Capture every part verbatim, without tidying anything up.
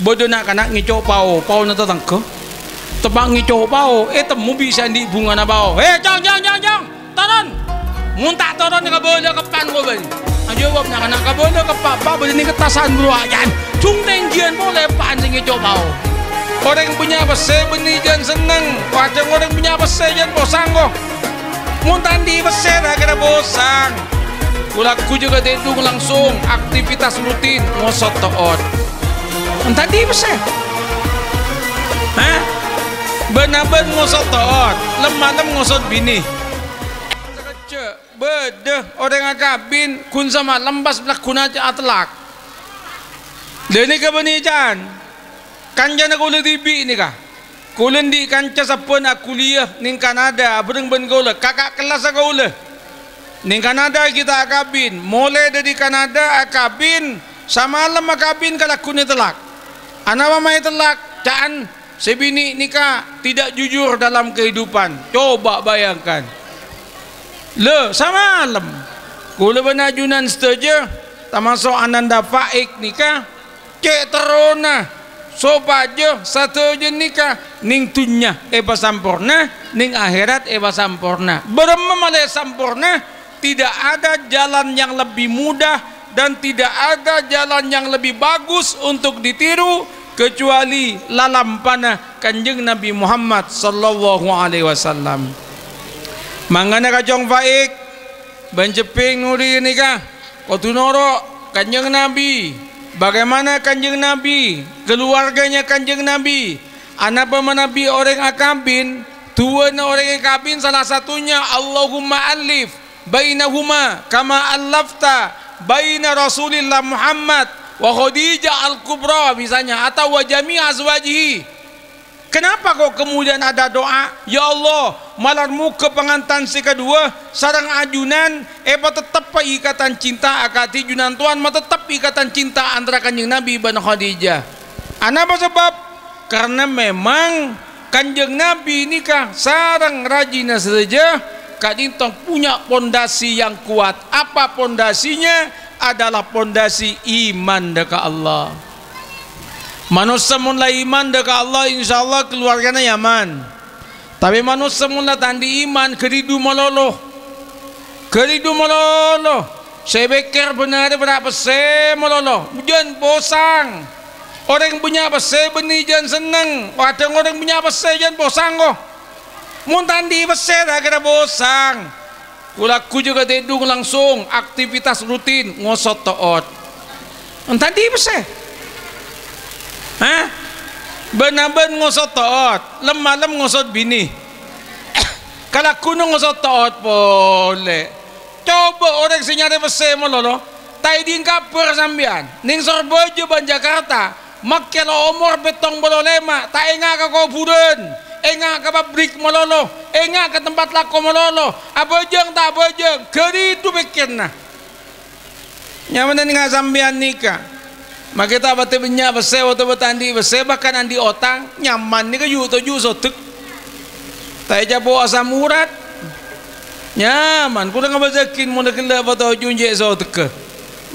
Bâdâ na'-kana' ngèco' pao, paona tatangghâ. Teppa' ngèco' pao, ètemmo bi' sè andi' bhungana pao. "He, cong, cong, cong, cong! Toron! Mon ta' toron, kabâlâ keppa' engko' bâli." Ajâwâb na'-kana', "Kabâlâ keppa', Pa', bâdâ neng kettasan buru ajân." Jung tènggiyân polè eppa'an sè ngèco' pao. Orèng bânnya' pèssè bânnè jân senneng. Kadhâng orèng bânnya' pèssè jân posang, ko. Mon ta' andi' pèssè, ra kèra posang. Ghu-lagghu jâgâ tèdung langsung, aktivitas rutin, ngosot to'ot. Mon ta' andi' pèssè. Hah? Bân-abân ngosot to'ot, lem-malem ngosot binè. Sakejjhâ', bâdâ orèng akabin, ghun samalem pas lagguna ca-, atellak. Lha nèka bânnè can, kancana kaulâ dhibi' nèka. Kaulâ andi' kanca sabbhân akuliyah neng Kanada abhâreng bân kaulâ, kaka' kellassa kaulâ. Neng Kanada ghi' ta' akabin, molaè dhâri Kanada akabin, samalem akabin kalagguna tellak. Anapa maè tellak? Ca'an sè binè' nèka tidak jujur dalam kehidupan. Coba bayangkan. Lho, samalem. Kaulâ bân ajunan sadhâjâ, tamaso' Ananda Faik nèka, cè' terrona sopajâ sadhâjâ nèka neng dhunnya èpasamporna, neng akhèrat èpasamporna. Bârâmma malè samporna? Tidak ada jalan yang lebih mudah dan tidak ada jalan yang lebih bagus untuk ditiru kecuali lalampana Kanjeng Nabi Muhammad sallallahu alaihi wasallam. Mangkana kacong Faik, bân Jepping Nuri nèka kodhu noro' Kanjeng Nabi. Bagaimana Kanjeng Nabi, keluarganya Kanjeng Nabi? Anapa manabi orèng akabin, duwâna orèng akabin, salah satunya, "Allahumma allif bainahuma kama allafta baina Rasulillah Muhammad wa Khadijah al-Kubra," misalnya, atau "wa jami'a azwajihi." Kenapa kok kemudian ada doa, "Ya Allah, malar moghâ pangantan sè kaduwâ sareng ajunan èpatetteppa ikatan cinta akadhi junantowan matettep ikatan cinta antara Kanjeng Nabi bân Khadijah"? Anapa sabâb? Karena memang Kanjeng Nabi nèka sareng rajina sadhâjâ ka'dinto punya pondasi yang kuat. Apa pondasinya? Adalah pondasi iman dâ' ka Allah. Manossa mon la iman dâ' ka Allah, insyaallah keluargana nyaman. Tapè manossa mon la ta' andi' iman, ghâridu malolo. Ghâridu malolo. Sè èpèkkèr bhender bârâ' pèssè malolo. Jân posang. Orèng bânnya' pèssè bânnè jân senneng. Kadhâng orèng bânnya' pèssè jân posang, ko. Mon ta' andi' pèssè, ra kèra posang. Ghu-lagghu jâgâ tèdung langsung, aktivitas rutin, ngosot to'ot. Mon ta' andi' pèssè. Hah? Bân-abân ngosot to'ot, lem-malem ngosot binè. Kalagghuna ngosot to'ot polè. Coba orèng sè nyarè pèssè malolo, ta' èdhing kabhâr sampèyan. Neng Sorbhâjâ bân Jakarta, makkè la omor pèttong polo lèma', ta' enga' ka kobhurân, enga' ka pabrik malolo, enga' ka tempat lako malolo, abhâjâng ta' abhâjâng, ghâridu pèkkèrra. Nyamanna enga' sampèyan nèka. Makkè ta' patè bânnya' pèssè otabâ ta' andi' pèssè, bahkan andi' otang, nyaman nèka ju' toju' sodek. Ta' ècapo' asam urat. Nyaman, kaulâ ngabâsaghin mon ghellâ' patoju' jhâ' sodegghâ.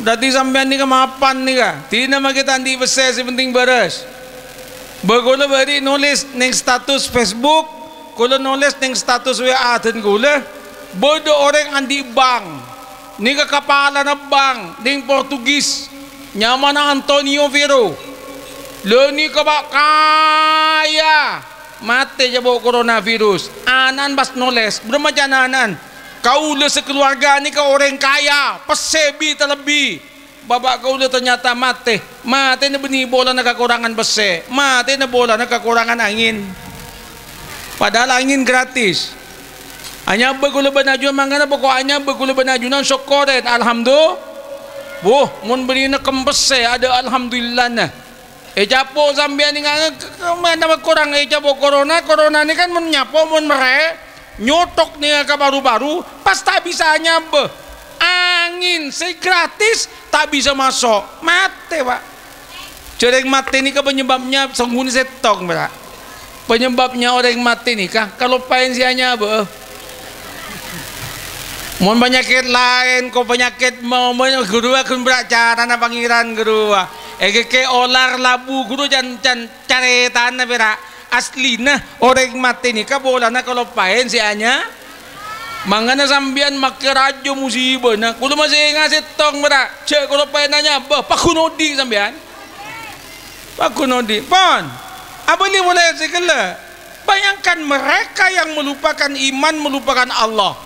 Berarti sampèyan nèka mapan nèka. Dina makkè ta' andi' pèssè, sè penting bârâs. Bâ kaulâ bâri' nolès neng status Facebook, kaulâ nolès neng status W A dân kaulâ, bâdâ orèng andi' bank. Nèka kapalana bank neng Portugis, nyamana Antonio Vero. Lha nèka, Pa', kaya. Matè jhâ' bo' coronavirus. Ana'na pas nolès, bârâmma can ana'na? "Kaulâ sakaluwarga nèka orèng kaya, pèssè bi' talebbi. Bapa' kaulâ ternyata matè. Matèna bânnè polana kakorangan pèssè. Matèna polana kakorangan angèn." Padahal angèn gratis. Anyabâ kaulâ bân ajunan mangkana poko' anyabâ kaulâ bân ajunan sokkorè, alhamdu-, Wuh, mon bânnè nekkem pèssè, adâ' alhamdulillahna. Ècapo' sampèyan nèka, ke-, ke-, manabi korang ècapo' corona, corona nèka kan mon nyapo', mon mèrè, nyotok nèka ka paru-paru, pas ta' bisa anyabâ. Angèn sè gratis ta' bisa maso', matè, Pa'. Jhâ' rèng matè nèka penyebabnya sangghuwân sèttong, Pa'. Penyebabnya orèng matè nèka kaloppaèn sè anyabâ. Mon panyakèt laèn, ko panyakèt ma-, ma-, ghâruwa ghun bârâ' carana Pangèran ghâruwa. Èkèkè olar labu ghuru can-, can-, carètana pèra'. Aslina orèng matè nèka polana kaloppaèn sè anya-, mangkana sampèyan makkè rajâ musibana. Kaulâ masènga' sèttong pèra', jhâ' kaloppaèn anyabâ, paggun odi' sampèyan. Paggun odi'. Pon. Abâli polè sè ghellâ'. Bayangkan mereka yang melupakan iman, melupakan Allah.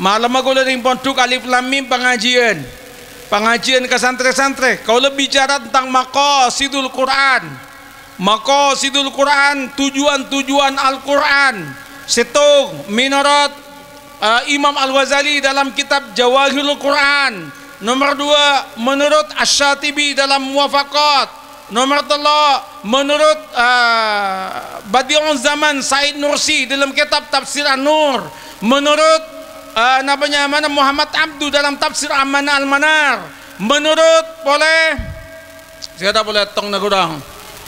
Malemma kaulâ neng pondhuk Alif Lam Mim pangajiân. Pangajiân ka santrè-santrè. Kaulâ bicara tentang maqasidul Qur'an. Maqasidul Qur'an, tujuan-tujuan Al-Qur'an. Sèttong, menurut, eh, Imam Al-Ghazali dalam kitab Jawahirul Quran. Nomor dua, menurut Asy-Syatibi dalam Muwafaqat. Nomor tello', menurut, eh, Badi'uz Zaman Said Nursi dalam kitab Tafsir An-Nur. Menurut, eh, napa nyamana, Muhammad Abdu dalam Tafsir Ammana Al-Manar. Menurut polè Sèra polè tong na ghurang.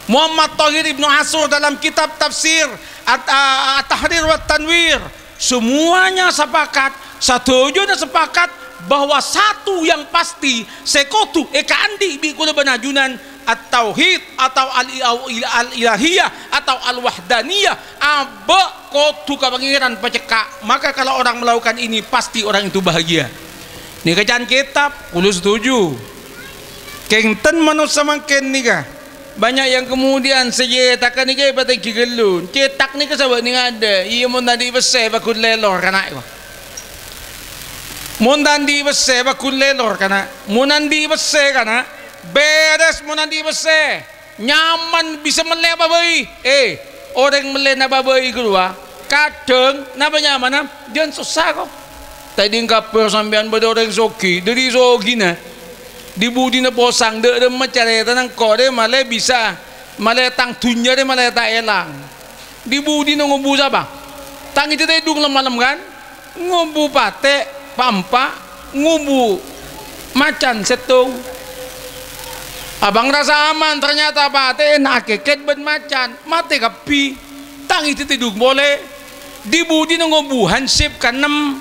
Muhammad Thahir Ibnu Asyur dalam kitab tafsir At-, a-, At-Tahrir wa Tanwir. Semuanya sepakat, sadhâjâna sepakat bahwa satu yang pasti sè kodhu èkaandi' bi' kaulâ bân ajunan, at-tauhid atau al-, al-, al-ilahiyah atau al-wahdaniyah, abâ' kodhu ka Pangèran pacekka'. Maka kalau orang melakukan ini, pasti orang itu bahagia. Nèka can kètab, kaulâ setuju. Kèngèng manossa mangkèn nèka, banyak yang kemudian sè cètakka nèka èpatèngghi ghâllu. Cètak nèka sabâ' nèng adâ', iyâ mon ta' andi' pèssè, paggun lèlor kana', wa. Mon ta' andi' pèssè, paggun lèlor kana'. Mon andi' pèssè kana', bherres mon andi' pèssè. Nyaman bisa mellè apa bhâi. Eh, orèng mellè napa bhâi ghâruwa, kadhâng napa nyamana, jhân sossa, ko. Tadhing kabhâr sampèyan bâdâ orèng soghi, dhâri soghina. Di-budina posang, dâ' remma carètana engko' rè malè bisa, malè tang dhunnya rè malè ta' èlang. Di-budina ngobu sapa? Tang ijâ tèdung lem-malem, kan? Ngobu patè' pa'-empa', ngobu macan sèttong. Abâng rasa aman, ternyata patè'na akèkèt bân macan, matè kabbhi. Tang ijâ tèdung polè. Di-budina ngobu hansip kaennem.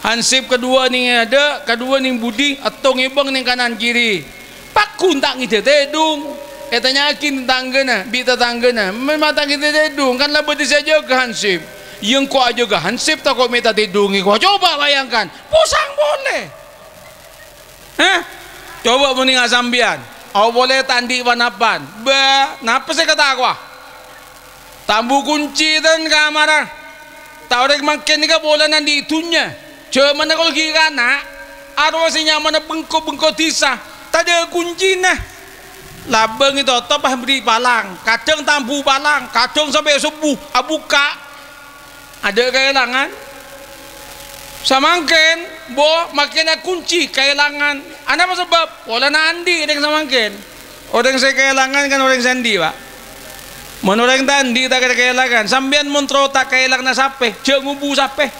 Hansip kaduwâ nèng adâ', kaduwâ nèng budi, èttong èbâng nèng kanan kiri. Paggun ta' ngèdhâ tèdung. Ètanya'aghi tatangghâna, bi' tatangghâna, "Mè' ma' ta' ngèdhâ tèdung, kan la bâdâ sè ajâgâ hansip." "Iyâ, engko' ajâgâ hansip, tako' mè' ta' tèdungè, ko." Coba bayangkan, posang polè. Hah? Coba mon nènga' sampèyan, awa polè ta' andi' pan-apan. Bâ, napa sè èkatakowa? Tambu kunci ten kamarra. Ta' orèng mangkèn nèka polana andi' dhunnya. Jhâmanna kaulâ ghi' kana', arowa sè nyamana bengko-bengko dhisa, tadâ' kuncina. Labâng ètotop, ah, bâri' palang, kadhâng tambu palang, kadhâng sampè' sobbhu abukka'. Adâ' kaèlangan. Samangkèn, bo, makèna kunci kaèlangan. Anapa sabâb? Polana andi' rèng samangkèn. Orèng sè kaèlangan kan orèng sè andi', Pa'. Mon orèng ta' andi' ta' kèra kaèlangan. Sampèyan mon terro ta' kaèlanganna sapè, jhâ' ngobu sapè.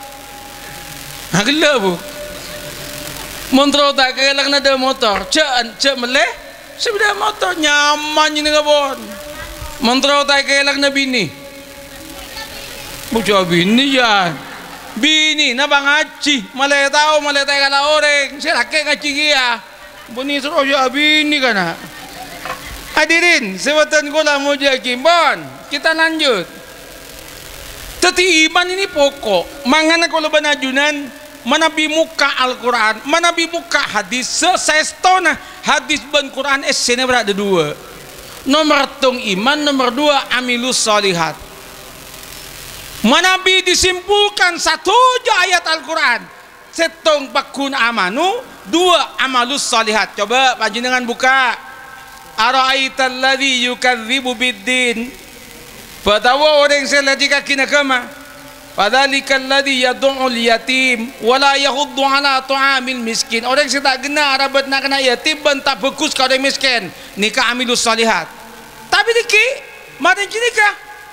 Nah, ghellâ', Bu. Mon terro ta' kaèlanganna dâ' motor, jhâ', jhâ' mellè sepeda motor, nyaman jhâ' ngabun. Mon terro ta' kaèlanganna binè. Bu, jhâ' binè, yâ. Binè, napa ngajhi? Malè tao, malè ta' èkala orèng. Sè lakè' ngajhi kèya. Bânnè soro ya abinè kana'. Hadirin, sè bhâdhân kaulâ mojâ'aghi, pon, kita lanjut. Dhâddhi, iman ini pokok. Mangkana kaulâ bân ajunan manabi mokka' Al-Qur'an, manabi mokka' hadis, sa-, saèstona hadis bân Qur'an èssèna bârâ' dâduwâ'. Nomer sèttong iman, nomer duwâ' amilus shalihat. Manabi disimpulkan sadhâjâ ayat Al-Qur'an, sèttong paggun amanu, duwâ' amalus shalihat. Coba panjhennengngan bukka'. Ara'aital ladzi yukadzibu biddin. Bâ' tao orèng sè lèdhikaghi aghâma. Fadzalikal ladzi yadu'ul yatim wa la yahuddu 'ala ta'amil miskin. Orèng sè ta' ghenna' arabât na'-kana' yatim bân ta' bhâghus ka orèng mèskèn. Nèka amilus shalihat. Tapè dhâggi', marèn ghânèka,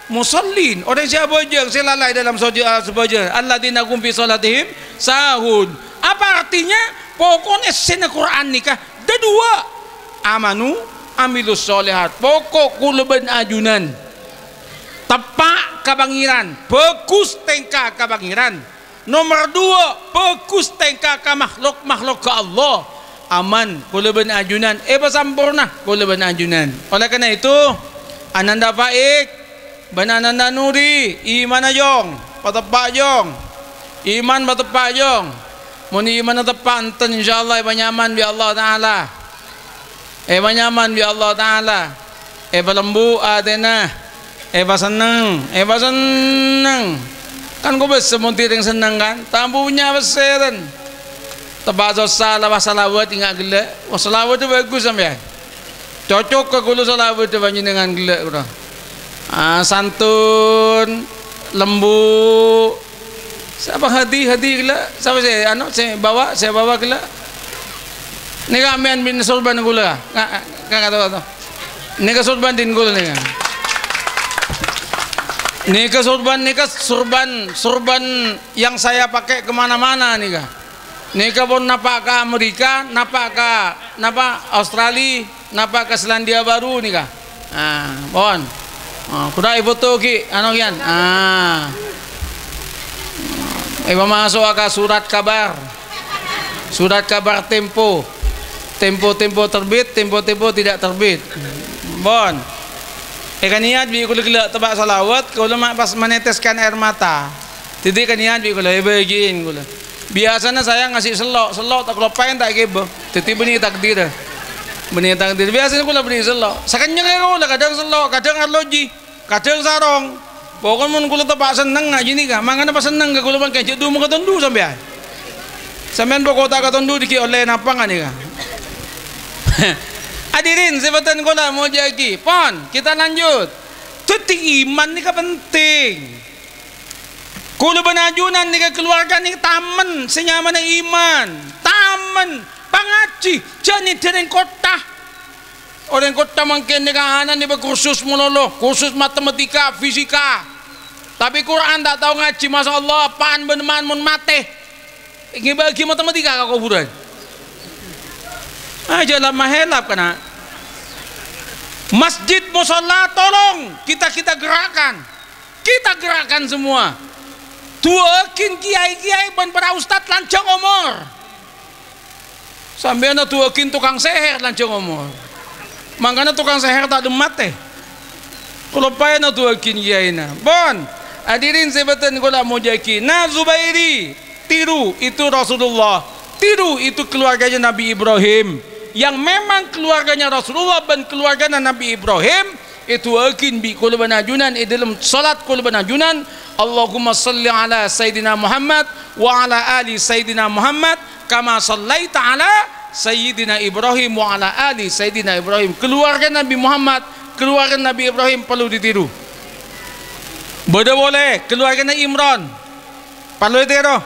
musallin, orèng sè abhâjâng, sè lalai dalam soja-, sabhâjâng, alladzina hum fi shalatihim sahun. Apa artinya? Pokokna èssèna Qur'an nèka dâduwâ'. Amanu, amilus shalihat. Pokok kaulâ bân ajunan teppa' ka Pangèran, bhâghus tèngka ka Pangèran. Nomer duwâ', bhâghus tèngka ka makhlok-makhlokka Allah. Aman, kaulâ bân ajunan, èpasamporna kaulâ bân ajunan. Oleh karena itu, Ananda Faik bân Ananda Nuri, imanna jhung, pateppa' jhung. Iman pateppa' jhung. Mon imanna teppa' enten, insyaallah èpanyaman bi' Allah Ta'ala. Èpanyaman bi' Allah Ta'ala. Èpalembu' atèna. Èpasenneng, èpasenneng. Kan kobâsa mon dhâddhi orèng senneng, kan? Ta' punya pèssèran. Teppa' sossa la pas salawat, enga' ghellâ'. Wah, salawat bhâghus sampèyan. Cocok ka kaulâ salawat panjhennengngan ghellâ' kaulâ. Ah, santun, lembu', Sapa hadi, hadi ghellâ'? Sapa sè, anu, sè bawa, sè bawa ghellâ'? Nèka ampèyan bân sorban kaulâ. Ka, ka, ka, to, to. Nèka sorban dhin kaulâ nèka. Nèka sorban, nèka sorban, sorban yang saya pakai kemana-mana nèka. Nèka pon napa' ka Amerika, napa' ka, napa, Australia. Napa ka Selandia Baru nèka? Ah, pon. Ah, kodhu èpoto ghi', anu, kèyan. Ah. Èpamaso'a ka surat kabar. Surat kabar Tempo. Tempo-tempo terbit, tempo-tempo tidak terbit. Pon. Èkaniyat bi' kaulâ ghellâ' teppa' salawat, kaulâ ma' pas meneteskan air mata. Dhâddhi èkaniyat bi' kaulâ, èbâgiyân kaulâ. Biyasana saya ngasih sello', sello' ta' kaloppaèn ta' èghibâ. Dhâddhi bânnè takdir. Bânnè takdir. Biyasana kaulâ bânnè sello'. Sakennyeng kaulâ, kadhâng sello', kadhâng arloji, kadhâng sarong. Pokokna mon kaulâ teppa' senneng ngajhi nèka, mangkana pas senneng ka kaulâ mangkèn jhâ' dumo katondu sampèyan. Sampèyan pokok ta' katondu dhiggi' ollè napa nganèka. Hadirin, sè bhâdhân kaulâ mojâ'aghi. Pon, kita lanjut. Dhâddhi iman nèka penting. Kaulâ bân ajunan nèka kalowarga nèka tamen sè nyamana iman. Tamen pangajhi, jhâ' nèddhâ rèng kottha. Orèng kottha mangkèn nèka ana'na bâ kursus malolo, kursus matematika, fisika. Tapè Quran ta' tao ngajhi, masyaallah, eppa'an bân eppa'an mon matè. Ngèbâ'âghi matematika ka kobhurân. Ah, jhâ' lap-mahelap, kana'. Masjid, musholla, tolong kita, kita gerakkan. Kita gerakkan semua. Du'aaghi kèyaè-kèyaè bân para ustad lanjhâng omor. Sampèyan adu'aaghi tokang sèhèr lanjhâng omor. Mangkana tokang sèhèr ta' dhimma matè. Kaloppaèn adu'aaghi kèyaèna. Pon, hadirin sè bhâdhân kaulâ mojâ'aghi. Nah, Zubairi, tiru itu Rasulullah. Tiru itu keluarganya Nabi Ibrahim. Yang memang keluarganya Rasulullah bân keluargana Nabi Ibrahim, èdu'aaghi bi' kaulâ bân ajunan è dhâlem salat kaulâ bân ajunan, "Allahumma shalli ala Sayyidina Muhammad wa ala ali Sayyidina Muhammad, kama shallaita ala Sayyidina Ibrahim wa ala ali Sayyidina Ibrahim." Keluarga Nabi Muhammad, keluarga Nabi Ibrahim parlo ditiru. Bâdâ polè keluargana Imran. Parlo ètèro.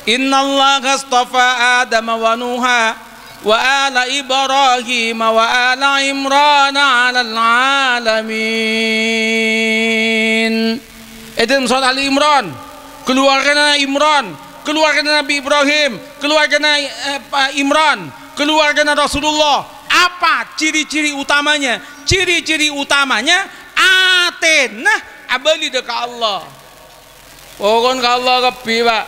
"Innallaha astafa Adama wa Nuha wa ala Ibrahim wa ala Imran 'alal 'alamin." È dhâlem surat Ali Imran, keluargana Imran, keluargana Nabi Ibrahim, keluargana, eh, pa-, Imran, keluargana Rasulullah. Apa ciri-ciri utamanya? Ciri-ciri utamanya atèna abâli dâ' ka Allah. Pokon ka Allah kabbhi, Pa'.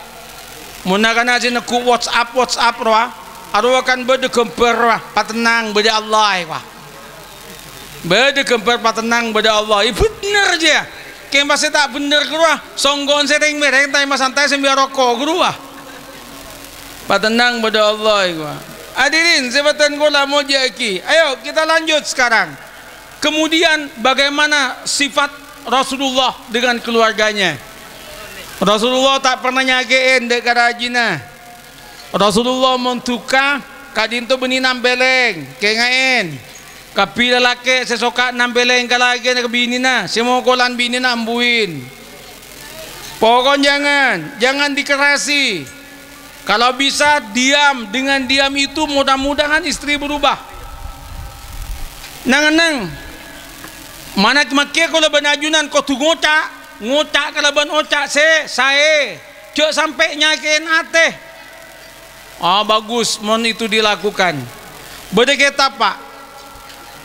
Mon na'-kana' sè neggu' WhatsApp, WhatsApp rowa, arowa kan bâdâ ghâmbhâr rowa, patennang bâdâ Allah, è, Pa'. Bâdâ ghâmbhâr patennang bâdâ Allah. È, bhender jâ. Kèng pas sè ta' bhender ghâruwa, songko'en sè rèng-mèrèng, ta' èma-santai sè mbiya roko' ghâruwa. Patennang bâdâ Allah, è, Pa'. Hadirin, sè bhâdhân kaulâ mojâ'aghi. Ayo, kita lanjut sekarang. Kemudian, bagaimana sifat Rasulullah dengan keluarganya? Rasulullah ta' pernah nyakè'è dâ' ka rajina. Rasulullah mon duka, ka'dinto bânnè nampèlèng, kènga'è. Kabbhi lalakè' sè sokka' nampèlèng ka lakèna, ka binèna, sè mokolan binèna ambuin. Pokon jangan, jangan dikerasi. Kalau bisa diam, dengan diam itu mudah-mudahan istri berubah. Nang-enneng, mana makkè kaulâ bân ajunan kodhu ngoca', ngoca' kalabân oca' sè saè, jhâ' sampè' nyakè'è atè. Ah, bagus, mon itu dilakukan. Bâdâ kètab, Pa'.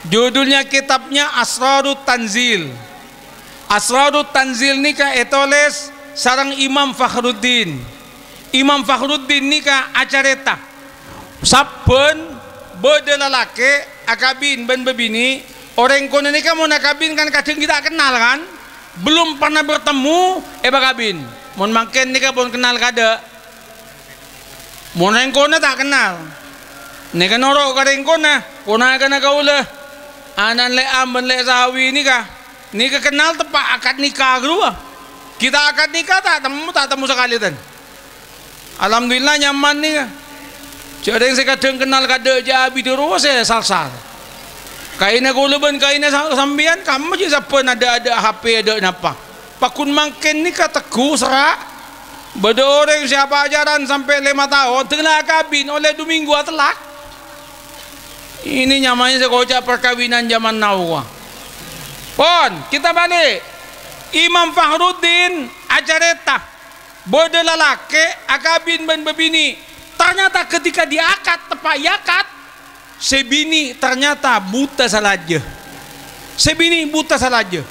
Judulnya kitabnya Asrarut Tanzil. Asrarut Tanzil nèka ètolès sareng Imam Fakhruddin. Imam Fakhruddin nèka acarèta. Sabbhân bâdâ lalakè' akabin bân bâbinè', orèng kona nèka mon akabin kan kadhâng ghi' ta' kennal, kan? Belum pernah bertemu, èpakabin. Mon mangkèn nèka pon kennal kaadâ'. Mon rèng kona ta' kennal. Nèka noro' ka rèng kona, ponakanna kaulâ. Ana'na Lè' Am bân Lè' Sahawi nèka. Nèka kennal teppa' akad nikah ghâruwa. Ghi' ta' akad nikah ta' temmo, ta' temmo sakalè, ten. Alhamdulillah, nyaman nèka. Jhâ' rèng sè kadhâng kennal kaadâ' jhâ' abidhâ rowa sè sal-sal. Kaèna kaulâ bân kaèna sa-, sampèyan kamma jhâ' sabbhân adâ'-adâ' H P, adâ' napa. Paggun mangkèn nèka tegghu serra'. Bâdâ orèng sè apajhârân sampè' lèma taon, dâ' la akabin ollè du minggu atellak. Ini nyamanya sè koca' perkawinan zaman now. Pon, kita balik. Imam Fakhruddin acarèta. Bâdâ lalakè' akabin bân bâbinè'. Ternyata ketika diakad, teppa' èakad, sè binè' ternyata buta salajâ. Sè binè' buta salajâ.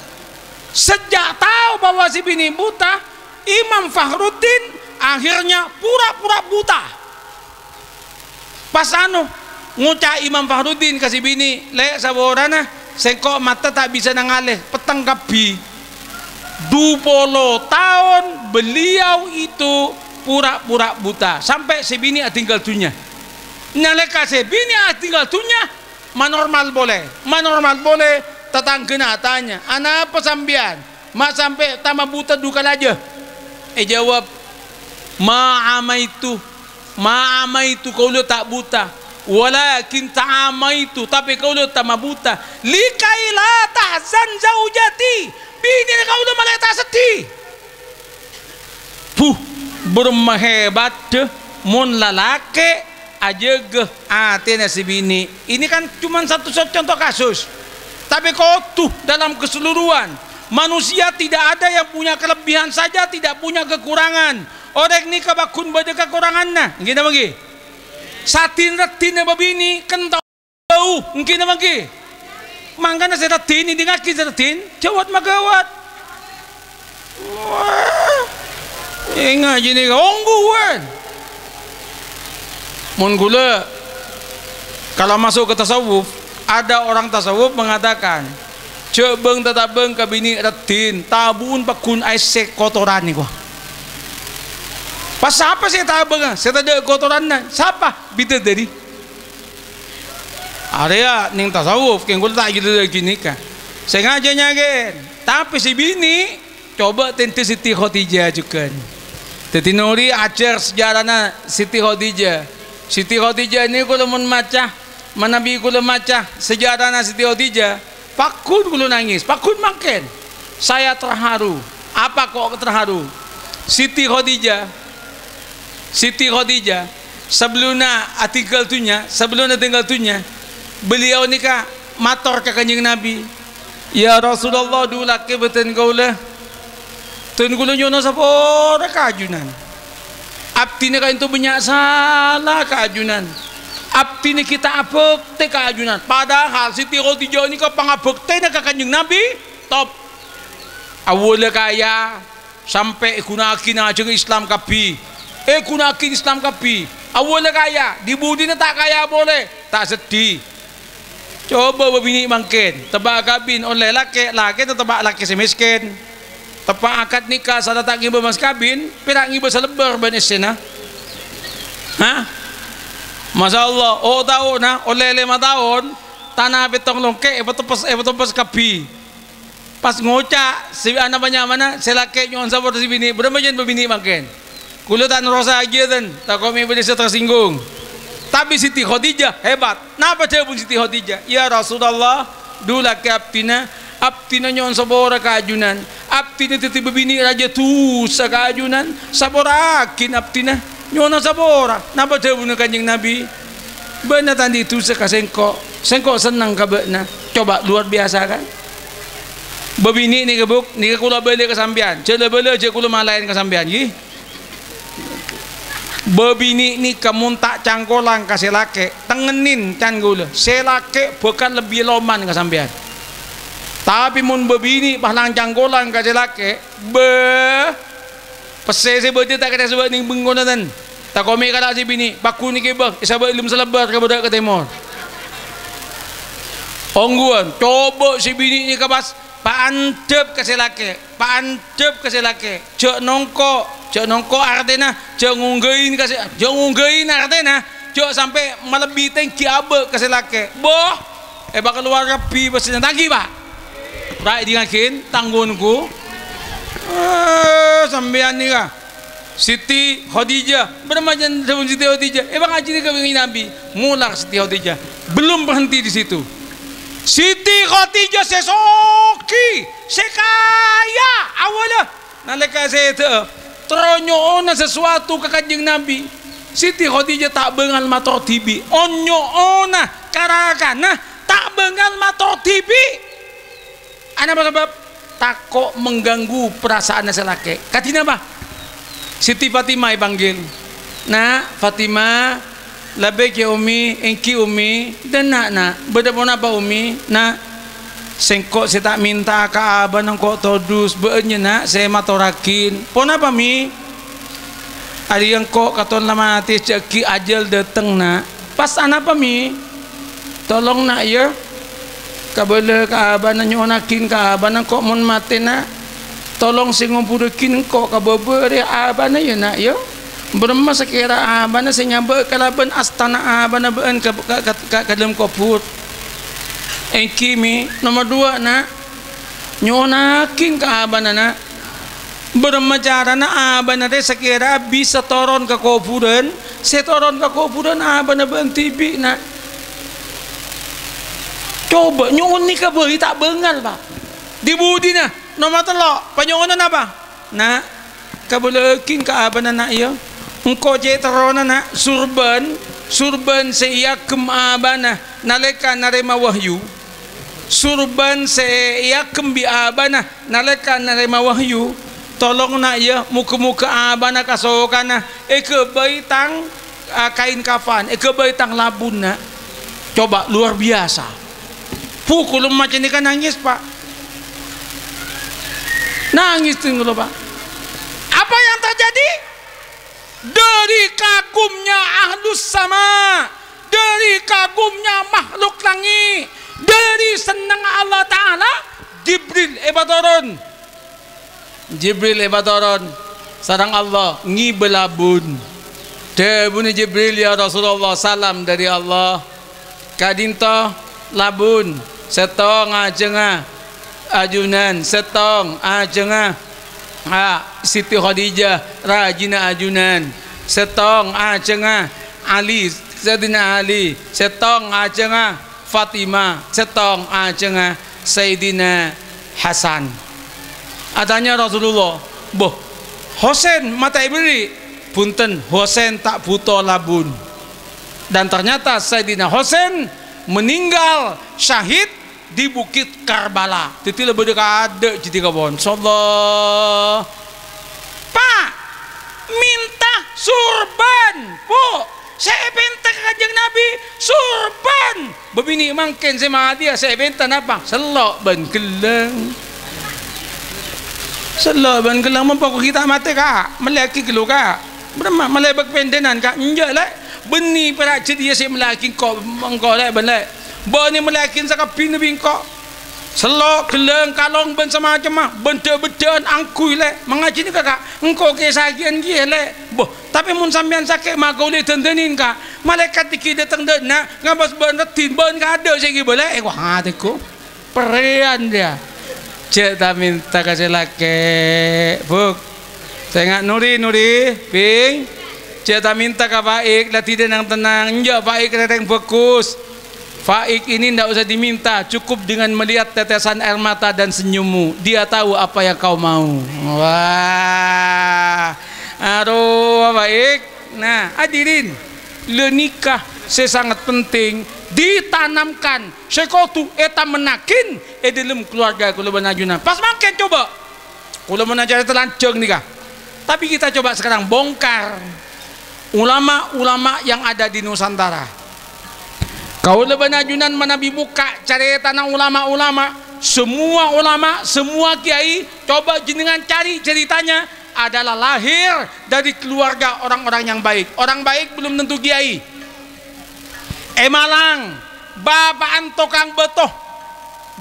Sejak tahu bahwa sè binè' buta, Imam Fakhruddin akhirnya pura-pura buta. Pas anu, ngoca' Imam Fakhruddin ka sè binè', "Lè', saporana sèngko' mata ta' bisa nangalè, petteng kabbhi." Dupolo taon beliau itu pura-pura buta, sampè' sè binè' adhingghâl dhunnya. Nalèka sè binè' adhingghâl dhunnya, manormal polè. Manormal polè, tatangghâna atanya, "Anapa sampèyan? Ma' sampè' tama buta du kalajâ?" Èjâwâb, "Ma amaitu, ma amaitu, kaulâ ta' buta. Walakin ta'amaitu, tapè kaulâ tama buta. Likai la tahzan zaujati, binèna kaulâ malè ta' seddhi." Buh, bârâmma hebaddhâ mon lalakè' ajâgâ atèna sè binè'. Ini kan cuma satu so-, contoh kasus. Tapè kodhu dalam keseluruhan. Manusia tidak ada yang punya kelebihan saja tidak punya kekurangan. Orèng nèka paggun bâdâ kakoranganna. Èngghi napa èngghi? Sadin-raddhinna bâbinè' kento. Bâu, èngghi napa èngghi? Mangkana sè raddhin, èdingngaghi sè raddhin, jâwât maghâwât. Wah, enga' jâ nèka ongghuwân. Mon kaulâ, kalau masuk ke tasawuf, ada orang tasawuf mengatakan, "Jhâ' bâng-tatabâng ka binè' raddhin, tabu'un paggun aèssè kotoran nèko." Pas sapa sè tabângnga? Sè tadâ' kotoranna. Sapa? Bidadari. Arèya neng tasawuf, kèng kaulâ ta' gila lagi nèka. Sè ngajâ nyakèn, tapè sè binè', coba tèndhâ Siti Khadijah jhughân. Dhâddhi Nuri ajhâr sejarana Siti Khadijah. Siti Khadijah nèko kaulâ mon maca, manabi kaulâ maca sejarana Siti Khadijah, paggun kaulâ nangès, paggun mangkèn. Saya terharu. Apa kok terharu? Siti Khadijah, Siti Khadijah, sabellunna adhingghâl dhunnya, sabellunna adhingghâl dhunnya, beliau nèka mator ka Kanjeng Nabi, "Ya Rasulullah, dulâghi bhâdhân kaulâ. Dhân kaulâ nyo'ona sapora ka ajunan. Abdhina ka'dinto bânnya' sala ka ajunan. Abdhina ghi' ta' abhâktè ka ajunan." Padahal Siti Khadijah nèka pangabhâktèna ka Kanjeng Nabi top. Awwâllâ kaya, sampè' èghuna'aghi neng ajhâgâ Islam kabbhi. Èghuna'aghi Islam kabbhi. Awwâllâ kaya, dhi-budhina ta' kaya polè, ta' seddhi. Coba bâbinè' mangkèn, teppa' akabin ollè lakè', lakèna teppa' lakè' sè mèskèn. Teppa' akad nikah, sala ta' ngibâ mas kabin, pèra' ngibâ salebbâr bân essèna. Hah? Masya Allah, o-, taonna ollè lèma taon, tana pèttong longkè' èpatempes, èpatempes kabbhi. Pas ngoca', sè ana panyamana, sè lakè' nyo'on sapora sè binè', bârâmma jân bâbinè' mangkèn? Kaulâ ta' nerrossaghiyâ, ten, tako' mè' bâdâ sè tersinggung. Tapè Siti Khadijah hebat. Napa dhâbuna Siti Khadijah? "Ya Rasulullah, dulâghi abdhina, abdhina nyo'on sapora ka ajunan. Abdhina dhâddhi bâbinè' rajâ dhusa ka ajunan. Sapora'aghin abdhina, nyo'ona sapora." Napa dhâbuna Kanjeng Nabi? "Bâ'na ta' andi' dhusa ka sèngko'. Sèngko' senneng ka bâ'na." Coba, luar biasa, kan? Bâbinè' nèka, Bu', nèka kaulâ bâlâ ka sampèyan. Jhâ' la bâlâ, jhâ' kaulâ malaèn ka sampèyan, ghi. Bâbinè' nèka mon ta' cangkolang ka sè lakè', tengngenin can kaulâ. Sè lakè' bhâkal lebbi loman ka sampèyan. Tapè mon bâbinè' pas la cangkolang ka sè lakè', bâ, pèssè sè bâdâ ta' kèra sobâ' neng bengkona, ten. Tako' mè' kala sè binè', paghun kèbâ, èsabâ' lem salèbâr ka bâdâ' ka tèmor. Ongghuwân, coba sè binè' nèka pas paandhâp ka sè lakè', paandhâp ka sè lakè'. Jhâ' nongko', jhâ' nongko' artèna, jhâ' ngongghâi ka sè, jhâ' ngongghâi artèna, jhâ' sampè' malebbi tèngghi abâ' ka sè lakè'. Boh, èpakalowar kabbhi pèssèna. Ta' ènggi, Pa'? Ta' èdingngaghin, tangghunku. Eh, sampèyan nèka. Siti Khadijah, bârâmma jân dhâbuna Siti Khadijah? Èpangajhiyâ ka Kanjeng Nabi, molar Siti Khadijah. Belum berhenti di situ. Siti Khadijah sè soghi, sè kaya, awwâlâ. Nalèka sèdhâ'â, terro nyo'ona sesuatu ka Kanjeng Nabi. Siti Khadijah ta' bângal mator dhibi'. On nyo'ona ka-rakana, ta' bângal mator dhibi'. Anapa sabâb? Tako' mengganggu perasaanna sè lakè'. Kadhi napa? Siti Fatimah èpanggil. "Na', Fatimah, labbaik ya Ummi, ènggi Ummi." "Dâ' enna', Na'. Bâdâ ponapa, Ummi?" "Na', sèngko' sè ta' mènta'a ka abâna engko' todus, bâ'ân, yâ, Na', sè matorraghin." "Ponapa, Mi?" "Arèya engko' katon la matè, jhâ' ghi' ajhâl dâteng, Na'." "Pas anapa, Mi?" "Tolong, Na', yâ. Kabâlâ ka abâna, nyo'onnaghin ka abâna engko' mon matè, Na'. Tolong sè ngobhurraghi engko' ka bâbâ rèya abâna, yâ, Na', yâ. Bârâmma sakèra abâna sè nyabâ' kalabân astana abâna bâ'ân ka, ka, ka, ka, ka dâlem kobhur." "Ènggi, Mi. Nomer duwâ', Na'. Nyo'onnaghin ka abâna, Na'. Bârâmma carana abâna rè sakèra bisa toron ka kobhurân, sè toron ka kobhurân abâna bâ'ân dhibi', Na'." Coba, nyo'on nèka bhâi ta' bângal, Pa'. Dhi-budhina, nomer tello', panyo'onan apa? "Na', kabâlâaghin ka abâna, Na', yâ. Engko' cè' terrona, Na', surbân, surbân sè èaghem abâna nalèka narèma wahyu. Surbân sè èaghem bi' abâna nalèka narèma wahyu. Tolong, Na', yâ, moghâ-moghâ abâna kasokana èghâbây tang, a, kaèn kafan, èghâbây tang labun, Na'." Coba, luar biasa. Bu, kaulâ maca nèka nangès, Pa'. Nangès, dhing kaulâ, Pa'. Apa yang terjadi? Dâri kagumnya ahlus sama, dâri kagumnya makhluk langngè', dâri sennengnga Allah Ta'ala, Jibril èpatoron. Jibril èpatoron sareng Allah ngibâ labun. Dhâbuna Jibril, "Ya Rasulullah, salam dâri Allah. Ka'dinto labun, sèttong ajângnga ajunan, sèttong ajângnga, a, Siti Khadijah, rajina ajunan, sèttong ajângnga Ali, Sayyidina Ali, sèttong ajângnga Fatimah, sèttong ajângnga Sayyidina Hasan." Atanya Rasulullah, "Boh, Husain ma' ta' èberri'?" "Bhunten, Husain ta' bhuto labun." Dan ternyata Sayyidina Husain meninggal syahid di Bukit Karbala. Dhâddhi la bâdâ kaadâ' jâdiyâ, kawan. Insyaallah. Pa', minta surban, Bu. Sè èpènta ka Kanjeng Nabi, surban. Bâbinè' mangkèn sè matèya sè èpènta napa? Sello' bân ghellâng. Sello' bân ghellâng, mon pokok ghi' ta' matè, Ka'. Mellèyaghi ghâllu, Ka'. Bârâmma, mellè bâk pèndhânan, Ka'. Enjâ', Lè'. Bânnè pèra' jâdiyâ sè mellèyaghi engko', engko', Lè', bân, Lè'. Bâ'na mellèyaghi sakabbhina bi' engko'. Sello', ghellâng, kalong, bân samacemma, bân dhâ'-bâddhâ'ân angghuy, Lè'. Mangajhi nèka, Ka', engko' kè sakè'an kèya, Lè'. Boh, tapè mon sampèyan sakè', ma' kaulâ èdhândhânin, Ka'. Malaèkat èngghi dâteng dâ' enna', ngabâs bâ'na raddhin, bâ'na kaadâ' sè èghibâ, Lè'. Èkoh, atèku. Perrèyan, yâ. Jhâ' ta' mènta ka sè lakè', Bu'. Sènga' Nuri, Nuri, Bhing. Jhâ' ta' mènta ka Faik, la dhina nang-tennang. Enjâ', Faik rèng-orèng bhâghus. Faik ini ndak usah diminta, cukup dengan melihat tetesan air mata dan senyummu. Dia tahu apa yang kau mau. Wah, arowa, Faik. Nah, hadirin, lè nikah sè sangat penting ditanamkan, sè kodhu ètamennaghi è dâlem keluarga kaulâ bân ajunan. Pas mangkèn, coba. Kaulâ mon acarèta lanjhâng nèka. Tapi kita coba sekarang bongkar ulama-ulama yang ada di Nusantara. Kaulâ bân ajunan manabi bukka' carètana ulama-ulama, semua ulama, semua kiai, coba jenengan cari ceritanya, adalah lahir dari keluarga orang-orang yang baik. Orang baik belum tentu kiai. È Malang, bapa'na tokang bâto.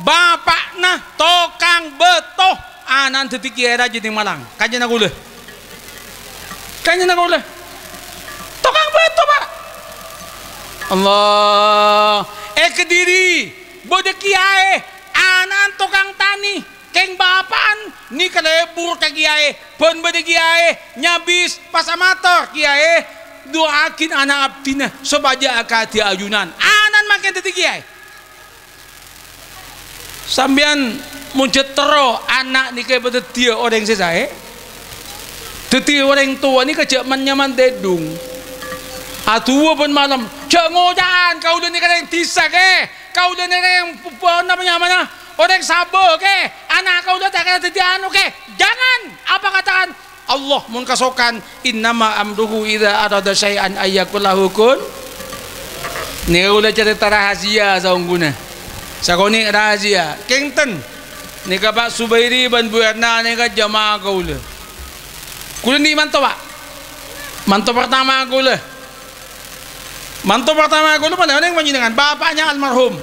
Bapa'na tokang bâto. Ana'na dhâddhi kiai rajâ neng Malang. Kanjâna kaulâ. Kanjâna kaulâ. Tokang bâto, Pak. Allah. È Kediri, bâdâ kiai, ana'na tokang tanè. Kèng bapa'na nèka lebur ka kiai, bân bâdâ kiai nyabis pas amator, "Kiai, du'aaghi ana' abdhina sopajâ akadhi ajunan." Ana'na mangkèn dhâddhi kiai. Sampèyan mon jhâ' terro ana' nèka èpadhâddhiyâ orèng sè saè. Dhâddhi orèng towa nèka jhâ' man-nyaman tèdung. Adu'a bân malem, jhâ' ngoca'an, "Kaulâ nèka rèng dhisa, Kè." Kaulâ nèka rèng bâbâna apa nyamana? Orèng sabâ, Kè. Ana' kaulâ ta' kèra dhâddhi anu, Kè. Jangan! Apa katakan? Allah mon kasokan, "Innama amruhu idza arada syai'an ayyakul lahu kun." Nèka kaulâ carèta rahasia saongghuna. Sakonè' rahasia. Kèngèng. Nèka Pak Subairi bân Bu Erna nèka jamaah kaulâ. Kaulâ nè' manto, Pak. Manto pertama kaulâ. Manto pertama kaulâ palèng onèng panjhennengngan, bapa'na almarhum.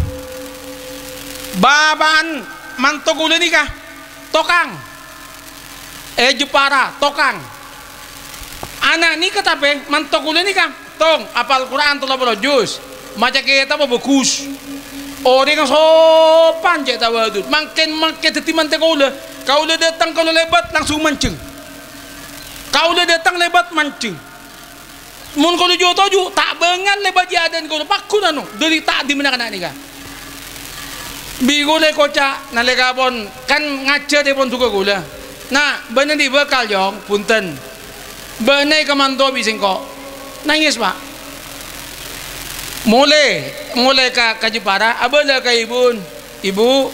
Bapa'na manto kaulâ nèka tokang. È Jepara, tokang. Ana' nèka tapè manto kaulâ nèka, tong, apal Quran tello polo juz. Maca kètab bhâghus. Orèng sopan cè' tawadhu. Mangkèn, mangkèn dhâddhi mantè kaulâ. Kaulâ dâteng kaulâ lèbât langsung manjheng. Kaulâ dâteng lèbât manjheng. Mon kaulâ ju-toju, ta' bângal lèbât è adâ'na kaulâ, paggun anu, dhâri ta' dimma na'-kana' nèka. Bi' kaulâ èkoca', nalèka pon, kan ngajhâr èpon duka kaulâ. "Na', bâ'na andi' bhâkal, Cong?" "Bhunten." "Bâ'na èkamanto bi' sèngko'." Nangès, Pak. Molè, molè ka, ka Jepara, abâlâ ka ibu'na. "Ibu,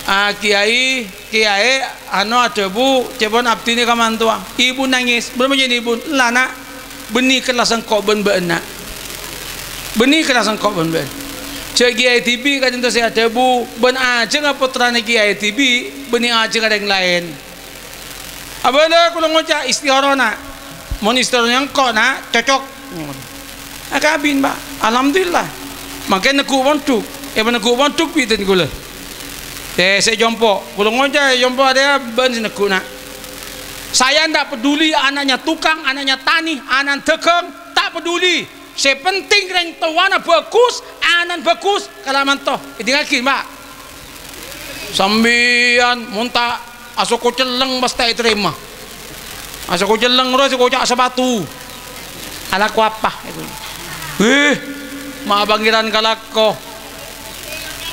ah, Kiai, Kiai, anu, adhâbu, ca'èpon abdhina kamantowa." Ibu nangès. "Bârâmma jhâ' ibu?" "Ella, Na', bânnè kella sèngko' bân bâ'na. Bânnè kella sèngko' bân bâ'na. Jhâ' Kiai dhibi' ka'dinto sè adhâbu, bân ajhângnga pottrana Kiai dhibi', bânnè ajhângnga rèng laèn." "Abâlâ kaulâ ngoca' istikharah, Na'. Mon istikharah sèngko', Na', cocok." Akabin, Pak. Alhamdulillah. Mangkèn neggu' pondhuk. È, neggu' pondhuk bhidhân kaulâ. È, sè compo'. Kaulâ ngoca' è compo' arèya bân sè neggu', Na'. Saya ndak peduli anaknya tukang, anaknya tani, anak dagang, tak peduli. Sè penting rèng towana bhâghus, ana'na bhâghus, kala manto. Èdingngaghi, Pak. Sampèyan mon ta' asoko celleng pas ta' ètarèma. Asoko celleng terros èkoca' sapatu. Alako apa? Wih, ma' Pangèran kalako.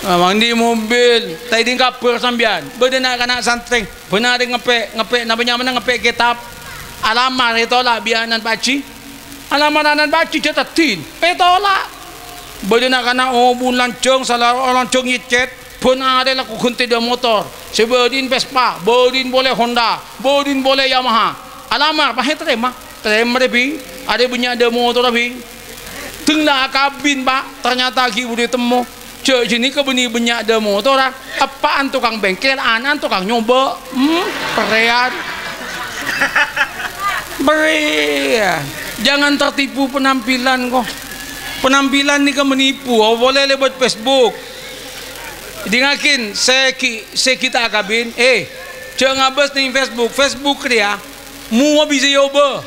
Ah, mandi mobil, ta' èding kabhâr sampèyan. Bâdâ na'-kana' santrè, bân arè ngepè', ngepè' napa nyamana ngepè' kètab. Alamar ètola' bi' ana'na Pak Haji. Alamar ana'na Pak Haji jhâ' teddhin. Ètola'. Bâdâ na'-kana' obun lanjhâng, sala lanjhâng nyècèt. Bân arè lako ghântè dâ' motor, sè bâdhin Vespa, bâdhin polè Honda, bâdhin polè Yamaha. Alamar, pas ètarèma. Tarèma rè, Bi. Arè bânnya' dâ' motorra, Bi. Dâng la akabin, Pak. Ternyata ghi' budi temmo. Jhâ' jhâ' nèka bânnè bânnya' dâ' motorra. Eppa'na tokang bengkel, ana'na tokang nyobâ. Hmm, perrèyan. Perrèyan. Jangan tertipu penampilan, ko. Penampilan nèka menipu. Apa polè lèbât Facebook. Èdingngaghi, sè ghi', sè ghi' ta' akabin, eh, jhâ' ngabâs neng Facebook. Facebook rèya mowa bisa èobâ.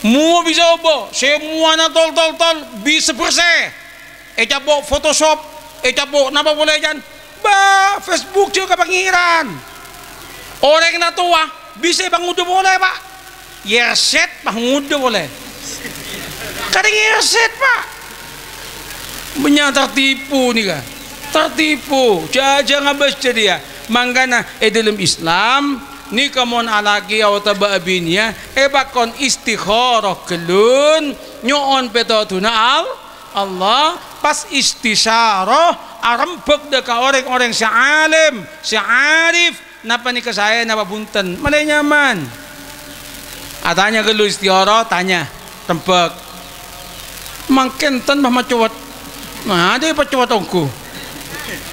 Mowa bisa èobâ. Sè mowana tol-tol-tol bisa bersè. Ècapo' Photoshop, ècapo' napa polè, Jan? Bâ, Facebook jhâ' ka Pangèran. Orèng na' towa bisa èpangodâ polè, Pak. Iyâ, sèt, Pak, ngodâ polè. Kadhâng iyâ sèt, Pak. Bânnya' tertipu nèka. Tertipu. Jhâ'-jhâ' ngabâs jârèya. Mangkana è dâlem Islam, nèka mon alakè otabâ abinèya, èpakon istikharah ghâllu, nyo'on pètodhuna Al-, Allah, pas istisyarah, arembhâk dâ' ka orèng-orèng sè alim, sè arif, Napa nèka saè, napa bhunten? Malè nyaman. Atanya ghâllu istikharah, tanya. Rembhâk. Mangkèn ten bâ macowet. Nah, dhi' pacowet ongghu.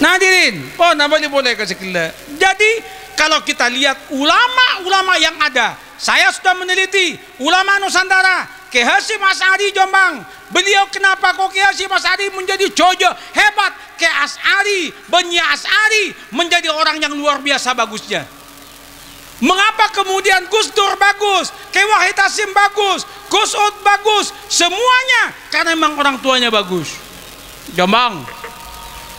Nah, dhirin, pon abâli polè ka sè ghellâ'. Jadi, Kalau kita lihat ulama-ulama yang ada, saya sudah meneliti ulama Nusantara, Kiai Hasyim Asy'ari Jombang. Beliau kenapa kok Kiai Hasyim Asy'ari menjadi jojo hebat? Kiai Asy'ari, Bani Asy'ari menjadi orang yang luar biasa bagusnya. Mengapa kemudian Gus Dur bagus, Kiai Wahid Hasyim bagus, Gus Ud bagus, semuanya karena memang orang tuanya bagus. Jombang.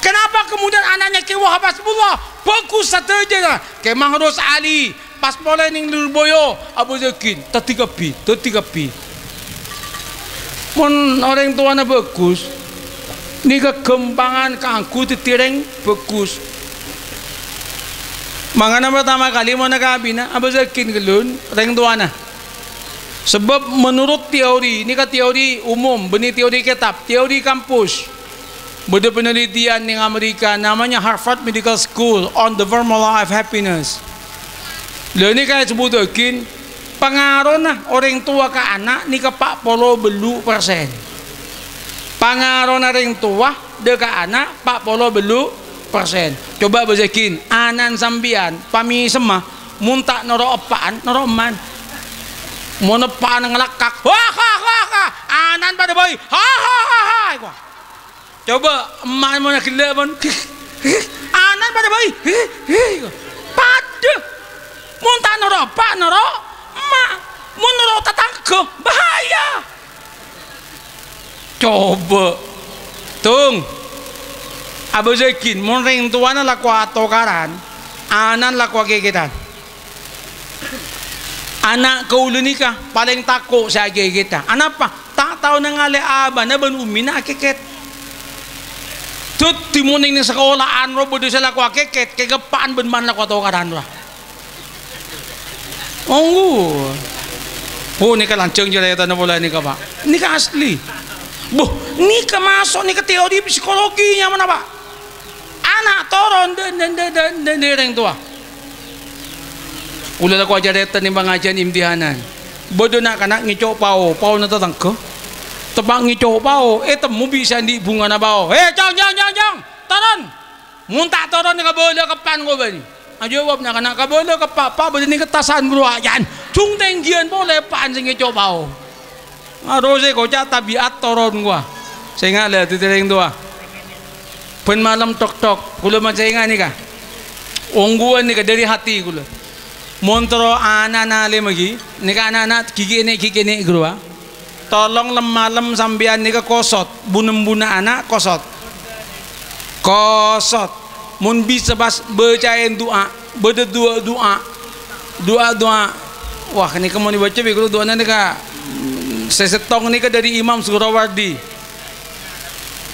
Kenapa kemudian anaknya Kiai Wahab Hasbullah bagus sadhâjâna? Kiai Mahrus Ali, pas polè neng Lurboyo, Abu Zakin, dhâddhi kabbhi, dhâddhi kabbhi. Mon orèng towana bagus, nèka ghâmpangan kaangghuy dhâddhi orèng bagus. Mangkana partama kalè mon akabina, Abu Zakin ghellun, orèng towana. Sabâb menurut teori, nèka teori umum, bânnè teori kètab, teori kampus. Bâdâ penelitian neng Amerika, namanya Harvard Medical School on the Formula of Happiness. Lha, nèka èsebbhuttaghi, pangarona orèng towa ka ana' nèka pa' polo bâllu' persen. Pangarona orèng towa dâ' ka ana' pa' polo bâllu' persen. Coba bâjâghin, ana'na sampèyan, pamèsemma, mon ta' noro' eppa'na, noro' emma'na. Mon eppa'na ngalakkak, "Wah, wah, wah, wah," ana'na padâ bhâi, "Ha, ha, ha, ha," èkowa. Coba, emma' mon ghellâ' pon. Ana'na padâ bhâi. Padâ. Mon ta' noro' eppa', noro' emma'. Mon noro' tatangghâ, bahaya. Coba. Tung. Abâ' Zakin, mon rèng towana lako atokaran, ana'na lako akèkèdhân. Ana' kaulâ nèka palèng tako' sè akèkèdhân. Anapa? Ta' tao nangalè abâna bân ummina akèkèt. Dhâddhi mon neng sakola'an rowa bâdâ sè lako akèkèt, kèng eppa'na bân emma'na lako atokaran rowa. Ongghu. Oh, nèka lanjhâng carètana polè nèka, Pak. Nèka asli. Boh, nèka maso' nèka teori psikologi nyamana, Pak. Ana' toron dâ-, dâ-, dâ-, dâ-, dâ-, dâri rèng towa. Kaulâ lako acarèta neng pangajiân imtihanan. Bâdâ na'-kana' ngèco' pao, paona tatangghâ. Teppa' ngèco' pao, ètemmo bi' sè andi' bhungana pao. "Hè, cong, cong, cong, cong! Toron!" Mon ta' toron, kabâlâ ka eppa'na kobâna. Ajâwâb na'-kana', "Kabâlâ ka eppa', Eppa', bâdâ neng kettasan buru ajân." Jhung tènggiyân polè eppa'na sè ngèco' pao. Arosè koca' tabi'at toron kowa. Sènga' la dhâddhi rèng towa. Bân malem tok-tok, kaulâ masènga' nèka. Ongghuwân nèka dâri hati kaulâ. Mon terro ana' nalèmaghi, nèka na'-kana' ghi' kènè', ghi' kènè' ghâruwa. Tolong lem-malem sampèyan nèka kosot, bu-nembuna ana' kosot. Kosot. Mon bisa pas bâcaè du'a, bâdâ du'a-du'a. Du'a-du'a. Wah, nèka mon èbâca bi' kaulâ du'ana nèka, mm, sè sèttong nèka dâri Imam Suhrawardi.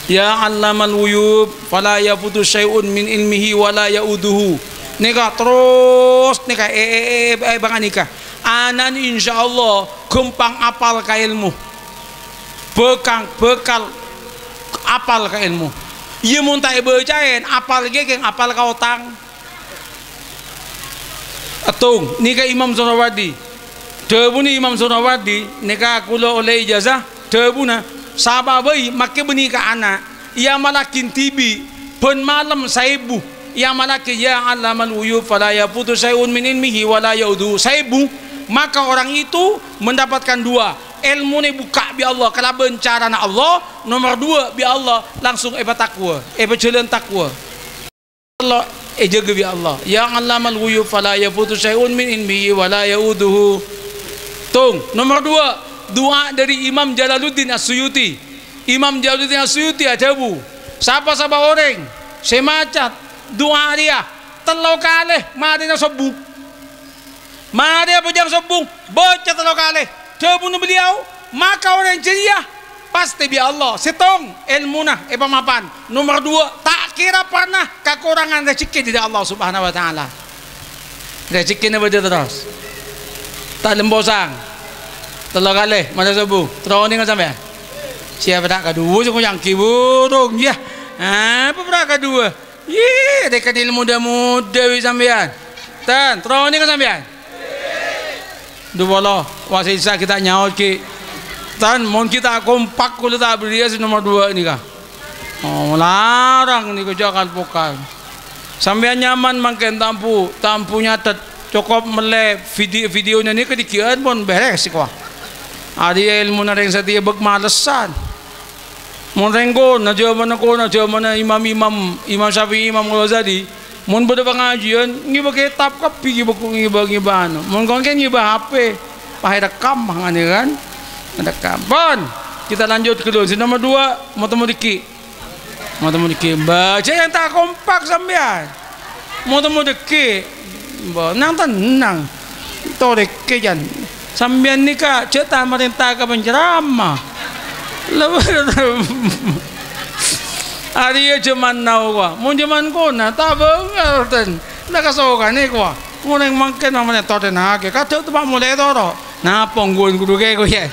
"Ya 'allamal ghuyub, fala yafutu syai'un min ilmihi wa la ya'uduhu." Nèka terros nèka, è, è, è, è, bânga' nèka. Ana'na insyaallah ghâmpang apal ka èlmo. Bhâkal, bhâkal apal ka èlmo. Iyâ, mon ta' èbâcaè, apal ghi' kèng apal ka otang. Ètong, nèka Imam Suhrawardi. Dhâbuna Imam Suhrawardi, nèka kaulâ ollè ijazah, dhâbuna, sapa bhâi makè bânnè ka ana', èamallaghi dhibi', bân malem saèbu, èamallaghi, "Ya 'allamal ghuyub, fala yafutu syai'un min ilmihi wa la ya'uduhu." Saèbu, maka orang itu mendapatkan dua, èlmona èbukka' bi' Allah kalabân carana Allah, nomor dua, bi' Allah langsung èpatakwa, èpajhâlân takwa. Allah èjâgâ bi' Allah. "Ya 'allamal ghuyub, fala yafutu syai'un min ilmihi wa la ya'uduhu." Tong, nomor dua, du'a dâri Imam Jalaluddin As-Suyuti. Imam Jalaluddin As-Suyuti adhâbu, "Sapa-sapa orèng sè maca du'a rèya tello kalè marèna sobbhu." Marè abhâjâng sobbhu, bâca tello kalè. Dhâbuna beliau, maka orèng jârèya pastè bi' Allah, sèttong, èlmona èpamapan. Nomor dua, ta' kèra parna kakorangan rejhekkè dâri Allah Subhanahu wa Ta'ala. Rejhekkèna bâdâ terros. Ta' lem-posang. Tello kalè, marè sobbhu. Terro onènga sampèyan? Sè pèra' kaduwâ sè ngoyang ghi' burung, yâ. Apa pèra' kaduwâ? Yè, rèkan èlmo dâ-modâ bi' sampèyan. Tan, terro onènga sampèyan? Dhu polo, wa' sè isa kita nyaot ghi'. Tan, mon ghi' ta' kompak, kaulâ ta' bâriyâ sè nomor dua nèka. Oh, larang nèka jhâ' kal-pokal. Sampèyan nyaman mangkèn ta' embu, ta' embu nyatet, cokop mellè vidi-, videona nèka dhiggi'ân pon bherres, kowa. Arèya èlmona rèng satèya bâk malessan. Mon rèng kona, jhâmanna kona, jhâmanna imam-imam, Imam Syafi'i, Imam Ghazali, mon bâdâ pangajiyân, ngibâ kètab kabbhi, ngibâ, ngibâ, ngibâ anu. Mon kon kèn ngibâ H P, pas èrekkam, ngene kan? Èrekkam. Pon, kita lanjut ke dulu. Sè nomor dua, mau temu dikit. Mau temu dikit. Mbah, jhâ' yang ta' kompak sampèyan. Mau temu dikit. Mbah, nang tenang. Torè kè, Jan. Sampèyan nèka jhâ' ta' marènta ka penceramah. Lha, arèya jhâman now, wa. Mon jhâman kona, ta' bângal, ten. La kasokanè, kowa. Mon rèng mangkèn, mamane todhennaghi. Kadhâng temma' molè toro'. Napa ongghuwân kodhu kè, kowa, ya?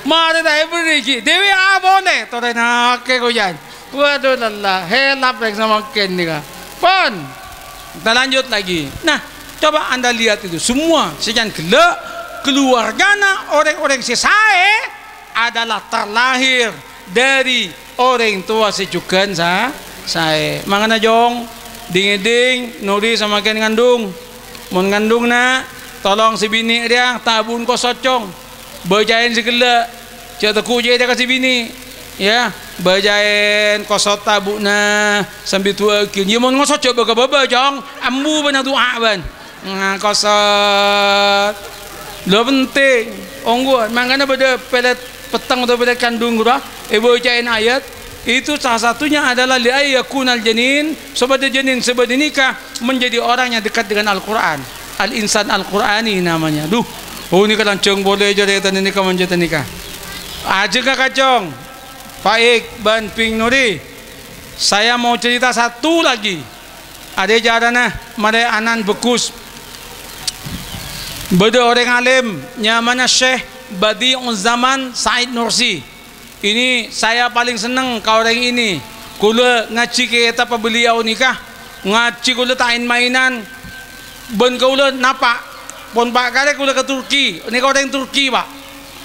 Marè ta' èberri', ghi'. Dhewe apolè, todhennaghi, kowa, ya. Waduh, lella, helap rèng samangkèn nèka. Pon. Kita lanjut lagi. Nah, coba Anda lihat itu. Semua, sè can ghellâ', keluargana orèng-orèng sè saè adalah terlahir dari orèng towa sè jhughân sa-, saè. Mangkana, Jong, dhing-ngèdhing, Nuri samangkèn ngandung. Mon ngandung, na', tolong sè binè' rèya ta' abu'un kosot, Cong. Bâcaèn sè ghellâ', jhâ' tegghu' jârèya ka sè binè', ya. Bâcaèn kosot abu'na sambi du'aaghin. Iyâ, mon ngosot jhâ' bâ-kabâbâ, Cong. Embu bân adu'a bân. Nga kosot. Lho, penting. Ongghuwân. Mangkana bâdâ pèlèt petteng otabâ pèlèt kandung, ghuru, èbâcaèn ayat. Itu salah satunya adalah li ay yakunal janin, sopajâ janin sè bâdâ nèka menjadi orang yang dekat dengan Al-Qur'an. Al-insan Al-Qur'ani namanya. Duh, oh, nèka lanjhâng polè carètana nèka manjhâta nèka. Ajhâ' ka kacong, Faik bân Bing Nuri. Saya mau cerita satu lagi. Arèya carana marè ana'na bhâghus. Bâdâ orèng alim nyamana Syekh Badi'uzzaman Said Nursi. Ini saya paling seneng ka orèng ini. Kaulâ ngajhi kètabbhâ beliau nèka, ngajhi kaulâ ta' aèn-maènan. Bân kaulâ napa', pon pa' karè kaulâ ka Turki. Nèka orèng Turki, Pa'.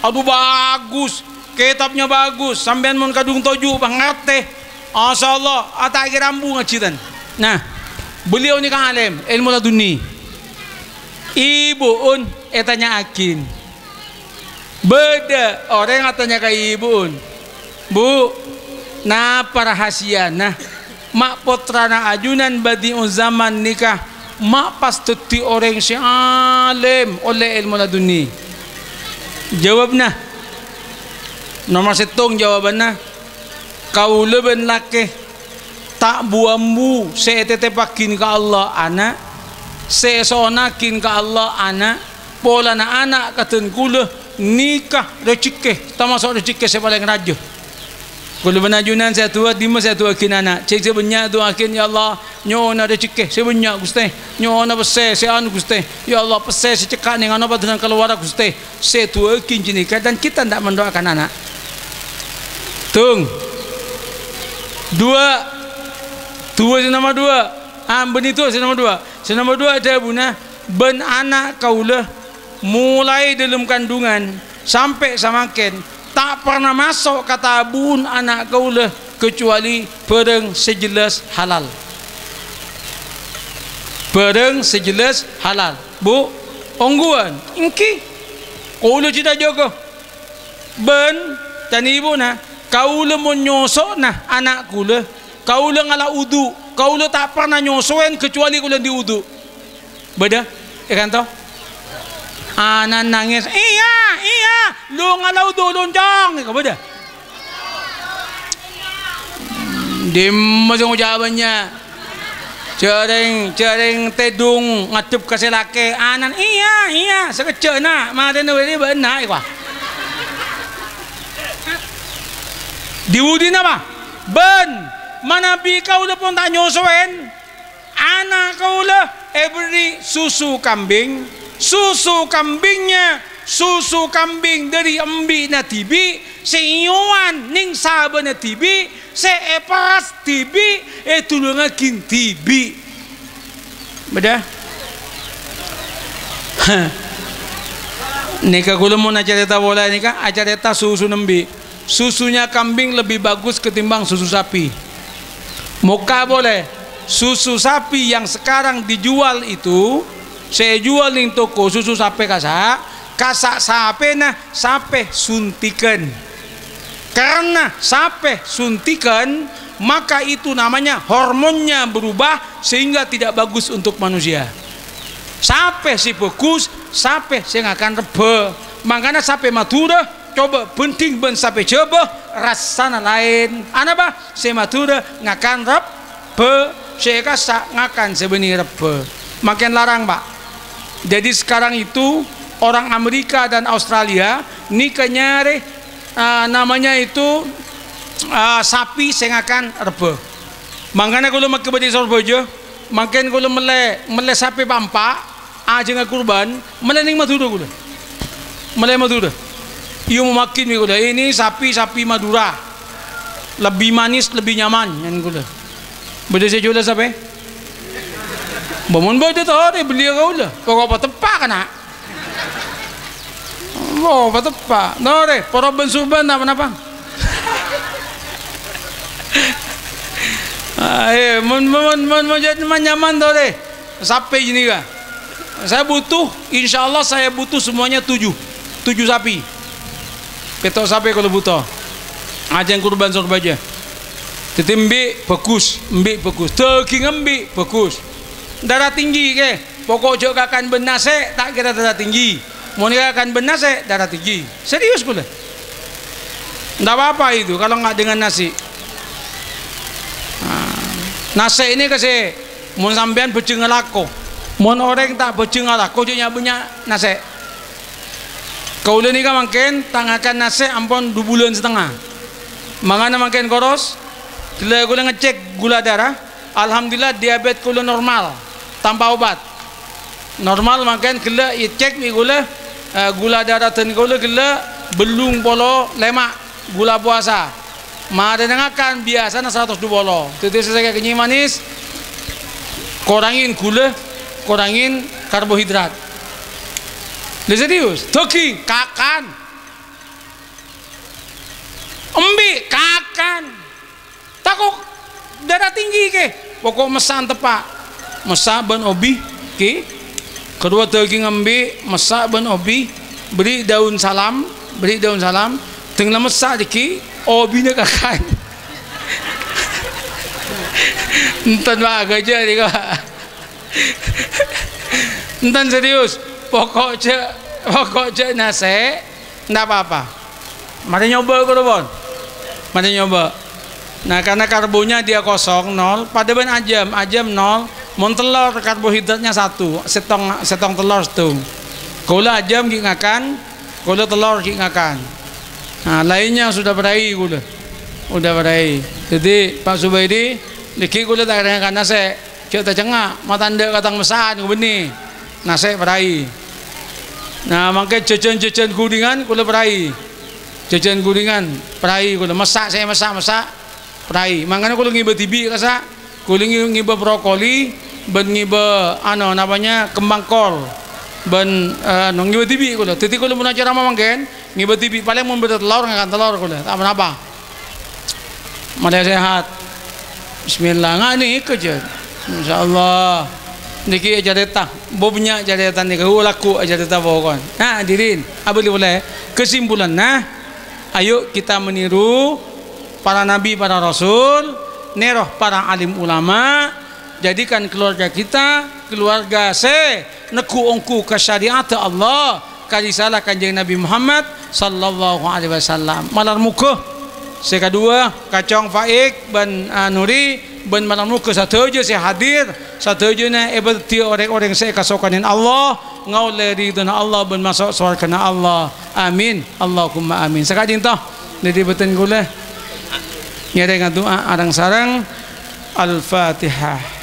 Aduh, bagus. Kètabbhâ bagus. Sampèyan mon kadhung toju', Pa', ngartè. Masya Allah, ta' kèra embu ngajhi, tan. Nah, beliau nèka alim, èlmo ladunni. Ibu'un ètanya'aghin. Bâdâ orèng atanya ka ibu'un, "Bu, napa rahasiyana ma' pottrana ajunan Badi'uzzaman nèka ma' pas dhâddhi orèng sè alim ollè èlmo ladunni?" Jawabbhâ, nomor sèttong jawabbhâna, "Kaulâ bân lakè ta' bu-ambu sè ètètèpaghin ka Allah ana', sè èso'onnaghin ka Allah ana', polana ana' kadhân kaulâ nèka rejhekkè, tamaso' rejhekkè sè palèng rajâ." Kaulâ bân ajunan sè adu'a, dimma sè adu'aaghin ana'? Jhâ' sè bânnya' du'aaghin, "Ya Allah, nyo'ona rejhekkè sè bânnya', Ghustè. Nyo'ona pèssè sè anu, Ghustè. Ya Allah, pèssè sè cekka' nèng ano padâna kalowarra, Ghustè." Sè du'aaghin jâ' nèka, dan kita ndak mendoakan anak. Tung. Dua. Dua, sè nomor dua. Ah, bânnè dua, sè nomor dua. Sè nomor dua dhâbuna, "Bân ana' kaulâ, molaè dâlem kandungan sampè' samangkèn, ta' parna maso' ka tabu'un ana' kaulâ, kecuali bârâng sè jelas halal." Bârâng sè jelas halal. Bu, ongghuwân, èngghi. Kaulâ cè' ta' jâgâ. Bân, can ibu'na, kaulâ mon nyoso'na ana' kaulâ, kaulâ ngala' wudu', kaulâ ta' parna nyosowèn kecuali kaulâ andi' wudu'. Bâdâ, è kanto? Ana' nangès, "Iyâ, iyâ, lu ngala' wudu', loncong," èko bâdâ. Dimma sè ngoca' bânnya'? Jhâreng, jhâreng tèdung ngadhep ka sè lakè. Ana', "Iyâ, iyâ, sakejjhâ', Na'. Marèna bâri' bâ'na," èko. Diwudhi napa? "Bân, manabi kaulâ pon ta' nyosowèn, ana' kaulâ èberri' susu kambing, susu kambingnya susu kambing dâri embi'na dhibi', sè èyowan nèng sabâna dhibi', sè èperas dhibi', èdulungaghi dhibi'." Bâdâ? Nèka kaulâ mon acarèta polè nèka, acarèta susu embi'. Susunya kambing lebih bagus ketimbang susu sapi. Mokka' polè. Susu sapi yang sekarang dijual itu, sè èjuwâl neng toko susu sapè kassa', kassa' sapèna sapè suntikan. Karena sapè suntikan, maka itu namanya hormonnya berubah sehingga tidak bagus untuk manusia. Sapè sè bhâghus, sapè sè ngakan rebbhâ. Mangkana sapè Madhurâ, coba bhândhing bân sapè Jhâbâ, rassana laèn. Anapa? Sè Madhurâ ngakan rebbhâ, sè kassa' ngakan sè bânnè rebbhâ. Makin larang, Pak. Jadi sekarang itu orang Amerika dan Australia nèka nyarè, ah, namanya itu, ah, sapi sè ngakan rebbhâ. Mangkana kaulâ makkè bâdâ è Sorbhâjâ, mangkèn kaulâ mellè, mellè sapè pa'-empa', ajhângnga kurban, mellè neng Madhurâ kaulâ. Mellè Madhurâ. Èomomaghi bi' kaulâ, "Ini sapi-sapi Madura. Lebih manis, lebih nyaman," ngan kaulâ. Bâdâ sè èjuwâl sapè? Bâ mon bâdâ torè belliyâ kaulâ. Pokok pateppa' kana'. Oh, pateppa'. Torè, poro bân-surbân napa-napa. Ah, eh, mon, mon, mon, mon, mon, nyaman, torè. Sapè jâ nèka. Saya butuh, insya Allah saya butuh semuanya tujuh. Tujuh sapi. Pètto' sapè kaulâ butuh. Ajhângnga kurban Sorbhâjâ. Dhâddhi embi' bhâghus, embi' bhâghus. Dhâghing embi' bhâghus. Darah tinggi, kè. Pokok jhâ' kakan bân nasè', ta' kèra darah tinggi. Mon kakan bân nasè', darah tinggi. Serius kaulâ. Ndak apa-apa itu kalau nggak dengan nasi. Nah, nasè' ini kasè mon sampèyan bhâjheng alako. Mon orèng ta' bhâjheng alako, jhâ' nya'-bânnya' nasè'. Kaulâ nèka mangkèn ta' ngakan nasè' ampon du bulân satengnga. Mangkana mangkèn koros, ghellâ' kaulâ ngecek gula darah. Alhamdulillah, diabet kaulâ normal, tanpa obat. Normal, mangkèn ghellâ' ècek bi' kaulâ, eh, gula darah dân kaulâ ghellâ' bâllung polo lèma' gula powasa. Marèna ngakan biyasana saratos du polo. Dhâddhi sè sakèng kènyèng manis, korangin gula, korangin karbohidrat. Lha serius, dhâghing kakan. Embi' kakan. Tako' darah tinggi, kè. Pokok messa' teppa'. Messa' bân obi, kè. Kaduwâ dhâghing embi', messa' bân obi. Bâri' daun salam, bâri' daun salam. Dâng la messa' dhâggi', obina kakan. Enten, Pak, ghâjâ nèka, Pak. Enten serius. Pokok jhâ', pokok jhâ' nasè'. Ndak apa-apa. Marè nyoba, kaulâ pon. Marè nyoba. Nah, karena karbonya dia kosong, nol, padâ bân ajâm, ajâm nol. Mon tellor, karbohidratnya satu, sèttong, sèttong tellor sèttong. Kaulâ ajâm ghi' ngakan, kaulâ tellor ghi' ngakan. Nah, lainnya sudah parai kaulâ. Udah parai. Dhâddhi, Pak Zubaidi, nèkè kaulâ ta' kèra ngakan nasè'. Jhâ' tacengnga', matandhâ' ka tang messa'an, bânnè. Nasè' parai. Nah, mangkèn jhâjhân-jhâjhân ghudhingan kaulâ parai. Jhâjhân ghudhingan parai kaulâ. Messa' sè messa'-messa' parai. Mangkana kaulâ ngibâ dhibi' kassa'. Kaulâ ngi-, ngibâ brokoli bân ngibâ, ano, namanya kembang kol. Bân, eh, ano, ngibâ dhibi' kaulâ. Dhâddhi kaulâ mon acara mangkèn, ngibâ dhibi'. Palèng mon bâdâ tellor, ngakan tellor kaulâ. Ta' ponapa. Marè sehat. Bismillah. Nga' nèka, jhâ'. Insyaallah. Nèkè acarèta. Bânnya' carèta nèka. Hu, lagghu' acarèta pokon. Nah, hadirin. Abâli polè. Kesimpulanna, ayo kita meniru para nabi, para rasul, nèro para alim ulama, jadikan keluarga kita keluarga sè neggu' ongghu ka syariat Allah, ka risalah Kanjeng Nabi Muhammad sallallahu alaihi wasallam. Malar moghâ sè kaduwâ, Kacong Faik bân, ah, Nuri, bân malar moghâ sadhâjâ sè hadir, sadhâjâna èpadhâddhiyâ orèng-orèng sè èkasokanè Allah, ngaollè ridhona Allah bân maso' sowarghâna Allah. Amin. Allahumma amin. Saka'dinto dhâri bhâdhân kaulâ ngèrèng adu'a areng-sareng. Al-Fatihah.